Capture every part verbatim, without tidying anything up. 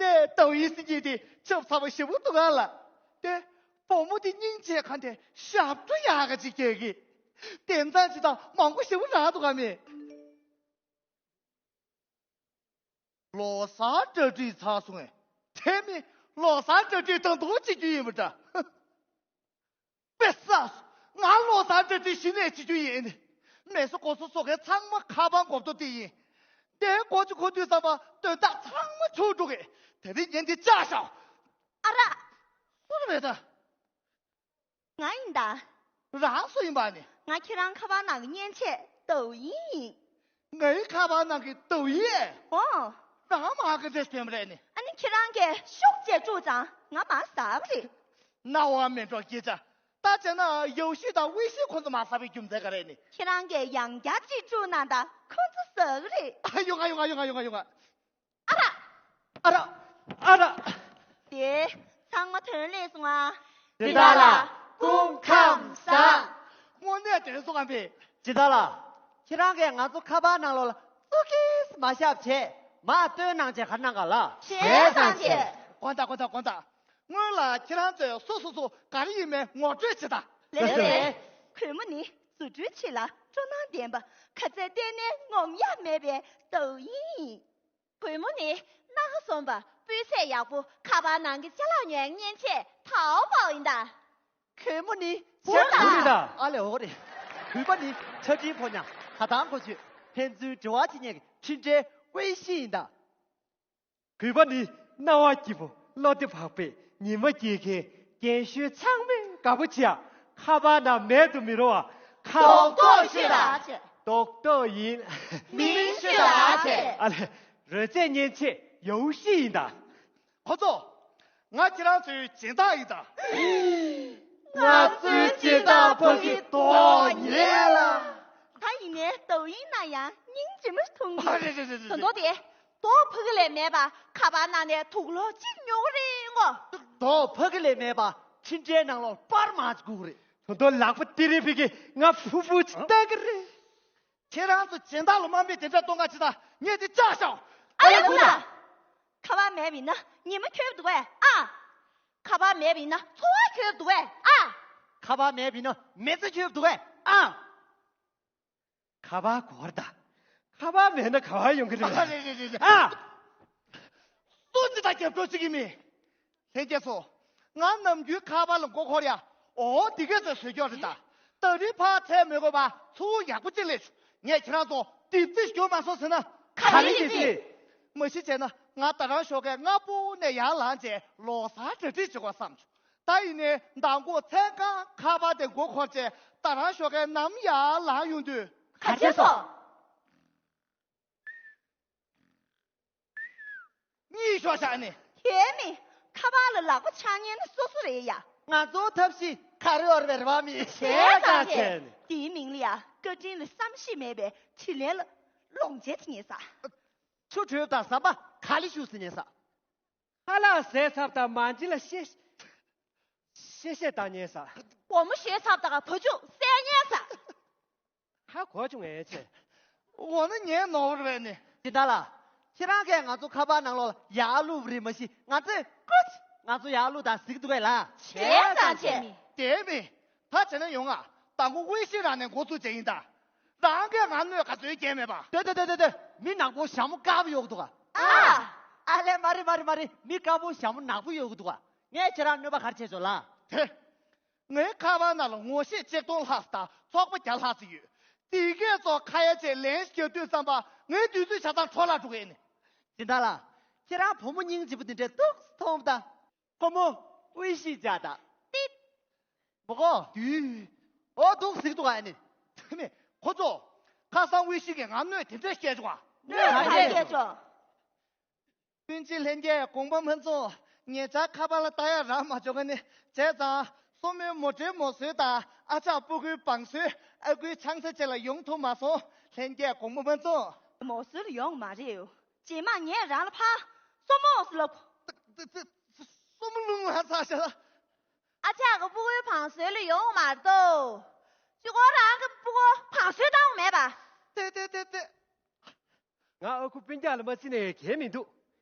ནས་ཏའོ་ཡིན་ཟེར་གྱི་དེ་ཆབ་ཚ་བ་ཞེ་པོ་འདུག་ག་ལ། དེ་བུ་མོ་དེ་སྙིང་རྗེ་ག་འདྲ་ཞབས་བྲོ་ཡག་ག་ཅིག་རྒྱག་གི། དེང་སང་ཅི་ད་མང་པོ་ཞེ་པོ་རག་འདུག་ག་མི། ལོ་གསར་གྲ་སྒྲིག་ཚར་སོང་ངས། དེ་མིན་ལོ་གསར་གྲ་སྒྲིག་དང་དུ་བྱེད་རྒྱུ་ཡིན་པ་འདྲ། དཔེ་བསགས་སོང་། ང་ལོ་གསར་གྲ་སྒྲིག་གཞི་ནས་བྱེད་རྒྱུ་ཡིན། མེ་སོ་གོ་སོ་སོ་གའི་ཚང་མ་ཁ་པར་མགོ་ཐོག་དེ་ཡིན། དེ་གོ་ཅི་གོ་དུས་ཙམ་པ་དོན་དག་ཚང་མ་འཆུག་འགྲོ་གི། དེ་རིང་ཉིན་དེ་བཅག་བཞག་ཨ་ར། སུ་རེད་ད། ང་ཡིན་ད། རང་སུ་ཡིན་པ་ནི། ང་ཁྱེད་རང་ཁ་པར་ནང་གི་མཉེན་ཆས་ཏའོ་ཡིན། ངའི་ཁ་པར་ནང་གི་ཏའོ་ཡིན། ཨོ། རང་མ་གི་འདྲེ་སྟོན་པ་རེད་ནི། ཨ་ནི་ཁྱེད་རང་གིས་ཤུགས་ཆེ་དཀྲུགས་ཙང་ང་མ་ཟ་བ་རེད། རྣ་བ་མེད་འགྲོ་སྐད་ཆ། ད་བྱས་ན་ཡའོ་ཤི་དང་ཝེ་ཤི་ཁོང་ཚོ་མ་ཟ་བའི་རྒྱུ་མཚན་ག་རེད་ནི། ཁྱེད་རང་གིས་ཡང་བསྐྱར་ཅིག་དཀྲུགས་གནང་ད་ཁོང་ཚོ་ཟ་གི་རེད། ཨ་ཡོང་ང་ཡོང་ང་ཡོང་ང་ཡོང་ང་ཡོང་ང་། ཨ་ར། ཨ་ར། ཨ་ར། དེ་ཚང་མ་ཐོན་ལེ་སོང་ཨ། སྦྱིན་བདག་ལགས་སྐུ་ཁམས་བཟང་། དངོས་གནས་དེ་སོང་ཨ་པེ། སྦྱིན་བདག་ལགས། ཁྱེད་རང་གིས་ང་ཚོ་ཁ་པར་ནང་ལོགས་ལ་ཙུ་ཀིས་མ་བཞག་བྱས་མ་བཏོན་གནང་བྱས་ག་གནང་ག་ལ། བྱས་ཙང་བྱས། དགོངས་དག་དགོངས་དག་དགོངས་དག་སྔོན་ལ་ཁྱེད་རང་ཚོས་སོ་སོ་སོ་ག་རེ་ཡིན་མིན་ངོ་སྤྲོད་བྱེད་དང་། ལེ་ལེ། གུས་མོ་ནི་རྫུ་འཕྲུལ་ཆེ་ལ་སྤྲོ་སྣང་ལྡན་པ། ག་ཚད་གཏན་ནས་ངོམ་ཡག་མེད་པའི་ཏའོ་ཡིན། གུས་མོ་ནི་སྣ་ཁ་ཟོམ་པ། སྤུས་ཚད་ཡག་པོ། ཁ་པར་ནང་གི་ཅ་ལག་ཉོ་ཡག་མཉེན་ཆས་ཐའོ་པའོ་ཡིན་ད། གུས་མོ་ནི་བུ་ལ། བུ་ལ། ཨ་ལེ་འོ་རེད། གུས་པ་ནི་ཆ་འཕྲིན་ཕོ་ཉ་ད་དང་གོ་ཆོད་ཕན་ཚུན་འབྲེལ་བ་བྱེད་མཁན་གྱི་འཕྲིན་སྦྲེལ་ཝེ་ཤི་ཡིན་ད། གུས་པ་ནི་རྣ་བ་སྐྱིད་པོ་བློ་བདེ་བག་ཕེབས་ཉི་མ་སྐྱེལ་མཁན་རྒན་གཞོན་ཚང་མས་དགའ་པོ་བྱེད་ཡག་ཁ་པར་ནང་མེད་དུ་མི་རུང་བ། ཁ་རྡོག་རྡོག་ཤོད་དང་། རྡོག་རྡོག་ཡིན། མིང་ཤོད་དང་། ཨ་ལེ། རོལ་རྩེད་མཉེན་ཆས་ཡའོ་ཤི་ཡིན་ད། ཁོ་ཚོ། ང་ཁྱེད་རང་ཚོའི་སྦྱིན་བདག་ཡིན་ད། ང་ཚོའི་སྦྱིན་བདག་ཕ་གི་རྡོག་ཉེ་ལ། ད་ཡིན་ནའི་ཏའོ་ཡིན་ན་ཡང་སྙིང་རྗེ་མོ་མཐོང་གི། ཨ་རེད་རེད་རེད་རེད། དོན་དག་དེ། རྡོག་ཕ་གི་ལས་མེད་པ་ཁ་པར་ནང་ནས་དུག་ལོག་གཅིག་ཉོ་གི་རེད་ངོ་། རྡོག་ཕ་གི་ལས་མེད་པ་འཕྲིན་ཕྲན་ནང་ལོགས་པར་མ་བརྐུ་གི་རེད། དོན་དག་ལག་པ་དེ་རིང་ཕ་གི་ང་ཕུ་ཕུ་ཅིག་ལྟ་གི་རེད། ཁྱེད་རང་ཚོ་སྦྱིན་བདག་ལ་དམའ་འབེབས་དེ་འདྲ་གཏོང་ག་ཅི་ད་ངས་དེ་བཅག་བཞག་ཨ་ཡ་ཁུ་ན། ཁ་པར་མེད་པ་ཡིན་ན་ཉི་མ་འཁྱོལ་འདུག་གས་ཨ། ཁ་པར་མེད་པ་ཡིན་ན་འཚོ་བ་འཁྱོལ་འདུག་གས་ཨ། ཁ་པར་མེད་པ་ཡིན་ན་མི་ཚེ་འཁྱོལ་འདུག་གས་ཨ། ཁ་པར་དགོས་རེད་ད། ཁ་པར་མེད་ན་ག་པར་ཡོང་གི་རེད། ཨ་རེད་རེད་རེད་རེད། ཨ། སུ་ཅི་ད་རྒྱབ་སྐྱོར་བྱེད་ཀྱི་མེད། ལྷན་རྒྱས་ཚོ། ང་ནམ་རྒྱུན་ཁ་པར་ལ་མགོ་འཁོར་ཡ། འོ་འདི་གས་ཚོས་བཟོས་ཀྱོག་རེད་ད། ད་རིང་ཕར་ཚད་མི་དགོས་པ་ཚུར་ཡག་པོ་ཅིག་ལས་བྱུང་། ངས་ཁྱེད་རང་ཚོ་དེབ་རྩིས་ཞུ་མ་སོང་ཟེར་ན། ག་རེ་དེབ་རྩིས། མ་གཞི་བྱས་ན་ང་ད་རང་ཞོགས་ཀས་སྔ་པོ་ནས་ཡར་ལངས་རྗེས་ལོ་གསར་གྲ་སྒྲིག་བྱེད་དགོས་བསམ་བྱུང་། ད་ཡིན་ནའི་མདང་དགོང་མཚན་གང་ཁ་པར་དེ་མགོ་འཁོར་རྗེས་ད་རང་ཞོགས་ཀས་ནམ་ཡར་ལངས་ཡོང་དུས། ག་བྱས་སོང་། གཉིད་ཤོར་བཞག་ནས། ཧེ་མི། ཁ་པར་ལ་ལག་པ་འཆང་མཁན་ནི་སོ་སོ་རེད་ཡ། ང་ཚོའི་ཐབས་ཤེས་ག་རེ་ཡོད་རེད་པ་མི། བྱས་ཙང་བྱས། དེའི་མིང་ལ་ཡ་བཀའ་དྲིན་ལ་བསམ་ཤེས་མེད་པའི་དྲིན་ལན་ལ་ལོངས་སྤྱོད་ཉེས་ས། ཆུ་དྲོད་དང་ཟམ་པ་ག་ལེ་བཞུགས་སུ་ཉེས་ས། ཁ་ལག་ཟས་ཚབ་དང་མ་འཇི་ལ་གཤེ་གཤེ་གཤེ་བཏང་ཉེས་ས། སྒོར་མོ་ཞོན་ཚབ་དང་བུ་ཆུང་བསད་ཉེས་ས། ཧ་གོ་བྱུང་ངས་ཆེ། འོ་ན་ངའི་ནོར་བ་རེད་ནི། སྦྱིན་བདག་ལགས། ཁྱེད་རང་གིས་ང་ཚོ་ཁ་པར་ནང་ལོགས་ལ་ཡར་བླུགས་པ་རེད་མ་གཞི་ང་ཚོས་ཀུ་ཅི་ང་ཚོ་ཡར་བླུགས་དང་ཟེར་གྱི་འདུག་གས་ལ། བྱས་ཙང་བྱས་མི། དེ་མི། ད་བྱས་ན་ཡོང་ང་། མདང་དགོང་ཝེ་ཤི་རང་ནས་འགོ་ཚུགས་བྱས་ཡིན་ད། རང་གིས་ང་གནོད་ག་ཚོད་བསྐྱལ་མེད་པ། ཏེ་ཏེ་ཏེ་ཏེ་ཏེ། མི་ནག་པོ་ཞྭ་མོ་དཀར་པོ་གཡོག་འདུག་ག་ཨ། ཨ་ལེ་མ་རེད་མ་རེད་མ་རེད། མི་དཀར་པོ་ཞྭ་མོ་ནག་པོ་གཡོག་འདུག་ག་ངས་ཁྱེད་རང་གནོད་པ་ག་རེ་བྱས་ཆོག་ལ། དེ། ངའི་ཁ་པར་ནང་ལ་ངོ་ཤེས་ཆིག་སྟོང་ལྷག་དང་ཚོགས་པ་བརྒྱ་ལྷག་ཙམ་ཡོད། དེ་གས་ཚོ་ཁ་ཡ་བྱས་ལན་རྒྱག་དུས་ཙམ་པ་ངའི་དུས་ཚོད་ཆ་ཚང་འཕྲོ་བརླག་འགྲོ་གི་ཡིན། སྦྱིན་བདག་ལགས། ཁྱེད་རང་བུ་མོ་སྙིང་རྗེ་པོ་འདི་འདྲས་ཏོག་ཙམ་མཐོང་ད། ཁོ་མོ་ཝི་ཤི་བྱ་ད། ཏིག་མོ་ཀོ། དུས། འོ་འདུག་ཟིག་འདུག་ཨ་ནི། དེ་ནི་ཁོ་ཚོ། ཁ་སང་ཝི་ཤི་གིས་ང་གནོད་དེ་འདྲས་བཤད་བྱུང་ཨ། གནོད་ག་འདྲས་བཤད་བྱུང་། སྤུན་མཆེད་ལྷན་རྒྱས་དགོངས་པ་མ་ཚོམས། ཉེ་ཆར་ཁ་པར་ལ་ལྟ་ཡག་རག་མ་བྱུང་ག་ནི། བྱས་ཙང་སྲུ་མོའི་མོ་ཊའི་མོ་སྲོལ་དང་ཨ་ཅག་སྤུ་གུའི་བང་སྲོལ། ཨ་ཁུའི་ཆང་ས་བཅས་ལ་ཡོང་ཐུབ་མ་སོང་། ལྷན་རྒྱས་དགོངས་པ་མ་ཚོམས། མོ་སྲོལ་ཡོང་མ་རེད། རྗེས་མ་ངས་རང་ལ་ཕར་སྲུ་མོ་ཟེར་ལབ། ད་ད་ད་སྲུ་མོ་རླུང་ལངས་ཚར་ཤག་ཨ་ཅག་གི་སྤུ་གུའི་བང་སོའི་ལ་ཡོང་མ་གཏོགས། གཅིག་པོ་རང་གི་སྤུ་གུ་བང་སོའི་བཏང་མེད་པ། ཏེ་ཏེ་ཏེ་ཏེ། ང་ཨ་ཁུ་སྤུན་ཀྱག་ལ་མ་བརྩིས་ནས་གལ་མི་འདུག་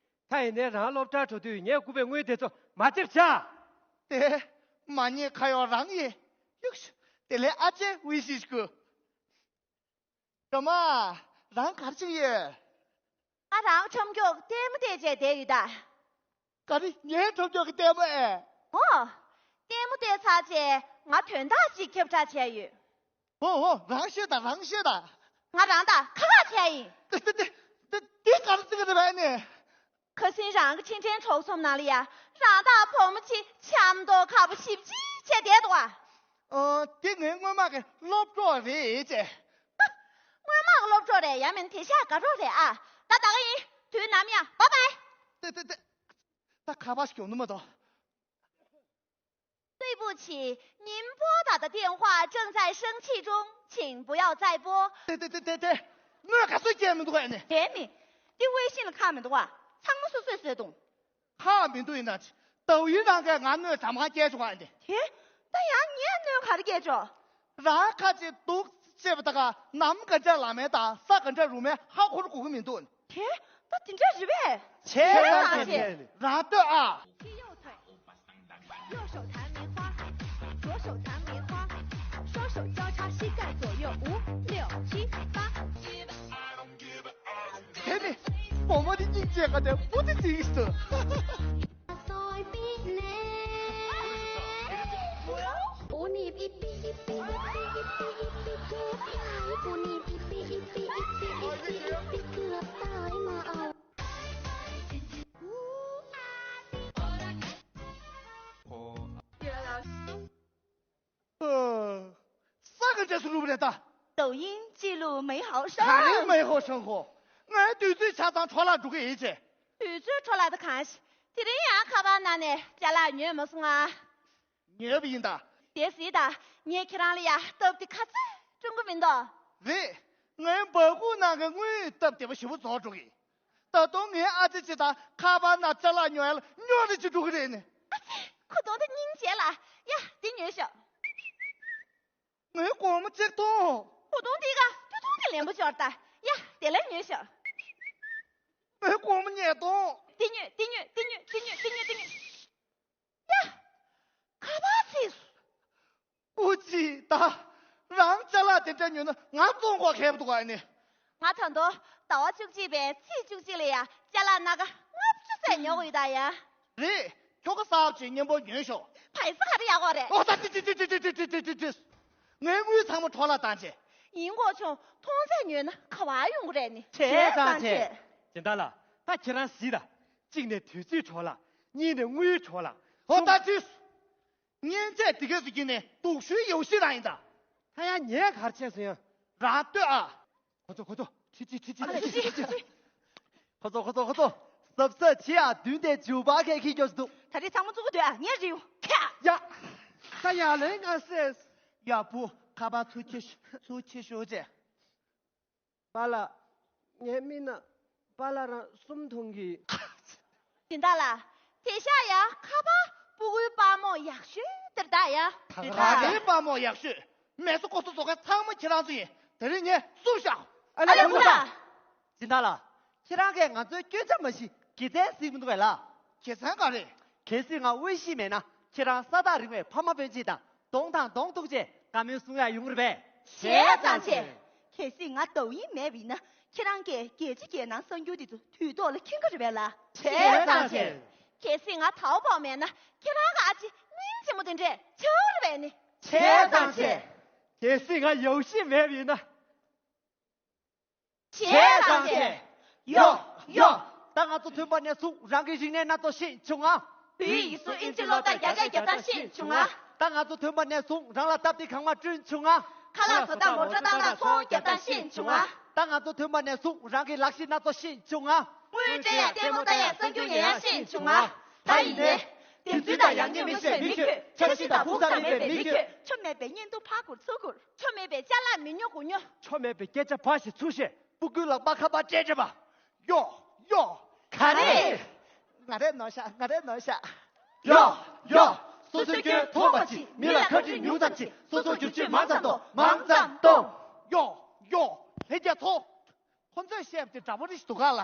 ད་ཡིན་ནའི་རང་སློབ་གྲྭར་འགྲོ་དུས་ངས་བསྐུར་བའི་དངུལ་དེ་ཚོ་མ་རྩེབ་བྱ། དེ། མ་ཉེས་ཁ་གཡོག་རང་ཡིན། ཡུག་ཤུ། དེ་ལས་ཨ་ཅེ་ཝི་ཤི་ཤི་ཀུ། སྒྲོལ་མ། རང་ག་རེ་བྱེད་ཀྱི་ཡོད། ང་རང་ཆོམ་ཀྱོག་ལྟད་མོ་བལྟས་བྱས་བསྡད་ཡོད་ད། ག་རེ། ངའི་ཆོམ་ཀྱོག་གི་ལྟད་མོ་ཨེ། ཨོ། ལྟད་མོ་བལྟས་ཚར་རྗེས་ང་དོན་དག་ཅིག་ཁྱབ་བསྒྲགས་བྱས་ཡོད། ཨོ་ཨོ། རང་ཤོད་དང་རང་ཤོད་དང་། ང་རང་དང་ཁ་ཁ་བྱས་ཡིན། དེ་དེ་དེ་དེ་དེ་ག་རེ་ཟེར་གི་རེད་བས་ནི། ཁ་སང་རང་གི་ཕྱི་འབྲེལ་གྲོགས་ཚོམས་ནང་ལ་ཡ། རང་དང་བུ་མོ་ཅིག་འཆམ་མདོག་ཁ་པོ་ཞེ་པོ་ཅིག་བྱས་བསྡད་འདུག་ཨ། ཨོ། དེ་ངའི་སྔོན་མ་གི་སློབ་གྲོགས་རེད་ཅེ། སྔོན་མ་གི་སློབ་གྲོགས་རེད་ཡ། མིན་དེ་ཤ་དགའ་གྲོགས་རེད་ཨ། ད་ད་ག་ཡིན། དུས་ནམ་ཡང་བཱའི་བཱའི། དེ་དེ་དེ། ད་ཁ་པར་ཞིག་ཡོང་ནི་མ་གཏོགས། 对不起，您拨打的电话正在生气中，请不要再拨。 དེ་དེ་དེ་དེ་དེ། དངུལ་ག་ཚོད་སྐྱེལ་མི་འདུག་ཨ་ནི། དེ་མི། འདི་微信ལ་ཁག་མི་འདུག་བ། ཚང་མ་སོ་སོས་བཟོས་འདུག་ཁག་མི་འདུག་ཡིན་ན་ཅི། ཏའོ་ཡིན་རང་གིས་ང་དངུལ་གྲངས་མང་སྐྱེལ་བྱུང་ཨ་ནི། དེ། ད་ཡང་ངས་དངུལ་ག་རེ་སྐྱེལ་ཆོག་རང་ཁ་ཅིག་འདུག་ཅེས་པ་ད་ག་ནམ་ག་འདྲ་ལ་མེད་དང་ས་ག་འདྲ་རུ་མེད་ཧ་གོ་རུ་གོ་གི་མི་འདུག་དེ། ད་དེ་འདྲ་རེད་པས། བྱས་ཙང་བྱས། རང་ལྟོས་ཨ། 右手弹棉花，左手弹棉花，双手交叉膝盖左右，五六七八。 དེ་ནི་བུ་མོ་དེ་སྙིང་རྗེ་ག་དེ་པོ་ཏི་ཅིག་སུ། ས་ག་འདྲ་སུ་རུབ་རེད་ད། 抖音记录美好生活。 ག་རེ་美好生活། ངའི་དུས་ཚོད་ཆ་ཚང་འཕྲོ་བརླག་འགྲོ་གི་ཡིན་ཅེ། དུས་ཚོད་འཕྲོ་བརླག་ད་གང་ཤེས། དེ་རིང་ཡང་ཁ་པར་ནང་ནས་ཅ་ལག་ཉོས་མ་སོང་ཨ། ཉོས་པ་ཡིན་ད། དེ་སྲིད་ད། ངས་ཁྱེད་རང་ལ་ཡ་སྟབས་བདེ་ག་ཚོད་སྐྲུན་གི་མི་འདུག་རེད། ངའི་སྦ་ཁུག་ནང་གི་དངུལ་སྟབས་བདེ་པོ་ཞེ་པོ་རྫོགས་འགྲོ་གི། ད་དུང་ངའི་ཨ་ཙི་ཅིག་དང་ཁ་པར་ནང་ཅ་ལག་ཉོ་ཡ་ལ་རྙོག་དྲ་ཅིག་འགྲོ་གི་རེད་ནི། ཨ་ཙི། ཁུ་སྟོང་དེ་སྙིང་རྗེ་ལ། ཡ། དེ་ཉོས་ཤོག་ངའི་སྒོར་མོ་གཅིག་སྟོང་། ཁུ་སྟོང་དེ་ག་སྟོད་ཐུང་གི་ལེན་པོ་ཤོར་ད། ཡ། དེ་ལ་ཉོས་ཤོག་ངའི་སྒོར་མོ་ཉིས་སྟོང་། དེ་ཉོས། དེ་ཉོས། དེ་ཉོས། དེ་ཉོས། དེ་ཉོས། དེ་ཉོས། ཡ། ཁ་པར་ཚིག་ཨུ་ཙི། ད་རང་ཅ་ལག་དེ་འདྲ་ཉོས་ན་ང་བཙོང་གོ་ཁེལ་འདུག་ཨ་ནི། ང་ད་དུང་ཟླ་བ་བཅུ་གཅིག་པའི་ཚེས་བཅུ་གཅིག་ལ་ཡ་ཅ་ལག་སྣ་ཁ་ལྔ་བཅུ་ཙམ་ཉོ་དགོས་ཡོད་ད་ཡ། རེད། ཁྱོ་ག་གསར་བ་ཅིག་མཉམ་པོ་ཉོས་ཤོག་ཕ་ཡི་ས་ག་རེ་ཡག་གོ་རེད། ཨོ་ད་ཏི་ཏི་ཏི། ངའི་དངུལ་ཚང་མ་འཕྲོ་བརླག་བཏང་བྱས། ཡིན་གོ་ཆུང་མཐོང་ཚད་ཉོས་ན་ག་བ་ཡོང་གི་རེད་ནི། བྱས་ཙང་བྱས། སྦྱིན་བདག་ལགས། ད་ཁྱེད་རང་གཟིགས་དང་། གཅིག་ནས་དུས་ཚོད་འཕྲོ་བརླག་གཉིས་ནས་དངུལ་འཕྲོ་བརླག་གསུམ། ཨོ་ད་ཅི། གཉན་ཚད་འདི་གས་སུ་སྐྱིད་ནས་སྡུག་ཤོས་ཡོ་ཤི་རང་ཡིན་ད། ད་ཡང་ཉལ་གར་ཆས་སུ་ཡང་། རང་ལྟོས་ཨ། ཁོ་ཚོ་ཁོ་ཚོ། ཁྲི་ཁྲི་ཁྲི་ཁྲི་ཁྲི་ཁྲི། ཁོ་ཚོ་ཁོ་ཚོ་ཁོ་ཚོ། གཟབ་གཟབ་བྱེད་ཨ། མདུན་དེ་ཇུ་བ་ཁའི་ཁྱི་སྐྱོ་ཞིག་འདུག་ད་རེས་ཚང་མ་བཙུགས་གི་སྡོད་ཨ། ངས་རེད་ཡོ། ཁྱ། ཡ། ད་ཡར་ལེན་ང་སེས། ཡ་བུ་ཁ་པར་ཚུར་ཁྱེར་ཤོག་ཚུར་ཁྱེར་ཤོག་ཅེས། པཱ་ལགས། ངའི་མིག་ནང་པཱ་ལགས་རང་གསུམ་མཐོང་གི། སྦྱིན་བདག་ལགས། དེ་ཤག་ཡ་ཁ་པར་སྤུ་གུའི་པར་མོ་ཡག་ཤོས་དེར་ད་ཡ། ད་ག་རེ་པར་མོ་ཡག་ཤོས། མེ་སོ་ཀོ་སོ་བཟོ་མཁན་ཚང་མ་ཁྱེད་རང་ཚོ་ཡིན། དེ་རིང་ངས་བསུབ་བཞག་ཨ་ལས་ཁུངས་ལ། སྦྱིན་བདག་ལགས། ཁྱེད་རང་གིས་ང་ཚོའི་སྐྱོན་ཆ་མ་ཤེས་དགེ་མཚན་གཟིགས་མི་འདུག་གས་ལགས། དགེ་མཚན་ག་རེ། གལ་སྲིད་ང་དབུལ་ཞིང་མེད་ན་ཁྱེད་རང་ས་ཐག་རིང་བའི་ཕ་མ་སྤུན་མཆེད་དང་གདོང་དང་གདོང་ཐུག་བྱས་བཀའ་མོལ་གསུང་ཡག་ཡོང་གི་རེད་པས། བྱས་ཙང་བྱས། གལ་སྲིད་ང་ཏའོ་ཡིན་མེད་པ་ཡིན་ན་ཁྱེད་རང་གིས་རྒྱལ་སྤྱི་རྒྱལ་ནང་གསར་འགྱུར་འདི་ཚོ་དུས་ཐོག་ལ་མཁྱེན་གྱི་རེད་པས་ལགས། བྱས་ཙང་བྱས། གལ་སྲིད་ང་ཐའོ་པའོ་མེད་ན་ཁྱེད་རང་གི་ཨ་ཅེ་སྙིང་རྗེ་མོ་དེ་འདྲས་ཆགས་རེད་པས་ནི། བྱས་ཙང་བྱས། གལ་སྲིད་ང་ཡའོ་ཤི་མེད་པ་ཡིན་ན། བྱས་ཙང་བྱས། ཡོ། ཡོ། ད་ང་ཚོ་ཐོན་པ་ནས་བཟུང་རང་གི་རིག་གནས་སྣ་ཚོགས་ཤེས་བྱུང་ང་། བོད་ཡིག་གཟུགས་ཨིན་ཇི་སློབ་གྲྭ་རྒྱ་སྐད་རྒྱབ་སྟངས་ཤེས་བྱུང་ང་། ད་ང་ཚོ་ཐོན་པ་ནས་བཟུང་རང་ལ་སྟབས་བདེ་གང་མང་བསྐྲུན་བྱུང་ང་། ཁ་ལག་བཟོ་སྟངས་མོ་ཊ་བཏང་སྟངས་ཚོང་རྒྱག་སྟངས་ཤེས་བྱུང་ང་། ད་ང་ཚོ་ཐོན་པ་ནས་བཟུང་རང་གི་ལག་ཤེས་སྣ་ཚོགས་ཤེས་བྱུང་ང་། དངུལ་སྤྲད་ཡ་ལྟད་མོ་ལྟ་ཡ་གསར་འགྱུར་ཉན་ཡ་ཤེས་བྱུང་ང་། ད་ཡིན་ནའི། བདེན་རྫུན་དང་ཡང་སྙིང་མི་ཤེས་མི་ཁྱོད། འཆར་གཞི་དང་ཕུགས་བསམ་མེད་པའི་མི་ཁྱོད། ཆོ་མེད་པའི་བརྙན་ཐུང་ཕར་བསྐུར་ཚུར་བསྐུར། ཆོ་མེད་པའི་ཅ་ལག་མི་ཉོ་དགུ་ཉོ། ཆོ་མེད་པའི་སྐད་ཆ་ཕར་བཤད་ཚུར་བཤད། སྤུ་གུའི་ལག་པ་ཁ་པར་སྤྲད་སྤྲད་པ། ཡོ། ཡོ། ག་རེ། ང་རས་ནོར་ཤག་ང་རས་ནོར་ཤག་ཡོ། ཡོ། སོ་སོའི་སྐྱོན་མཐོང་བ་ཅིག་མི་ལ་ཁ་ཁྲིད་ཉུང་ཙམ་བྱེད། སོ་སོར་བསྒྱུར་བཅོས་མང་ཙམ་གཏོང་། མང་ཙམ་གཏོང་། ཡོ། ཡོ། ལྷན་རྒྱས་ཚོ། ཁོ་ཚོས་བཤད་པ་དེ་འདྲ་པོ་རེ་ཞིག་འདུག་ག་ལ།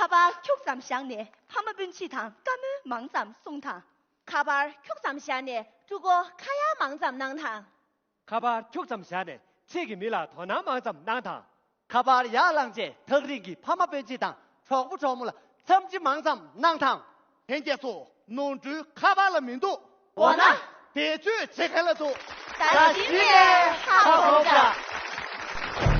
ཁ་པར་ཁྱུག་ཙམ་བཞག་ནས་ཕ་མ་སྤུན་མཆེད་དང་བཀའ་མོལ་མང་ཙམ་གསུང་དང་། ཁ་པར་ཁྱུག་ཙམ་བཞག་ནས་ཕྲུ་གུ་ཁ་ཡ་མང་ཙམ་གནང་དང་། ཁ་པར་ཁྱུག་ཙམ་བཞག་ནས་ཕྱི་གི་མི་ལ་དོ་སྣང་མང་ཙམ་གནང་དང་། ཁ་པར་ཡར་བླངས་རྗེས་ཐག་རིང་གི་ཕ་མ་སྤུན་མཆེད་དང་གྲོགས་པོ་གྲོགས་མོ་ལ་འཚམས་འདྲི་མང་ཙམ་གནང་དང་། ལྷན་རྒྱས་ཚོ། ནོར་འཁྲུལ་ཁ་པར་ལ་མི་འདུག་འོ་ན། བེད་སྤྱོད་བྱེད་མཁན་ལ་འདུག་ད་ད་ཅི་ནས་ཧ་གོ་བྱ།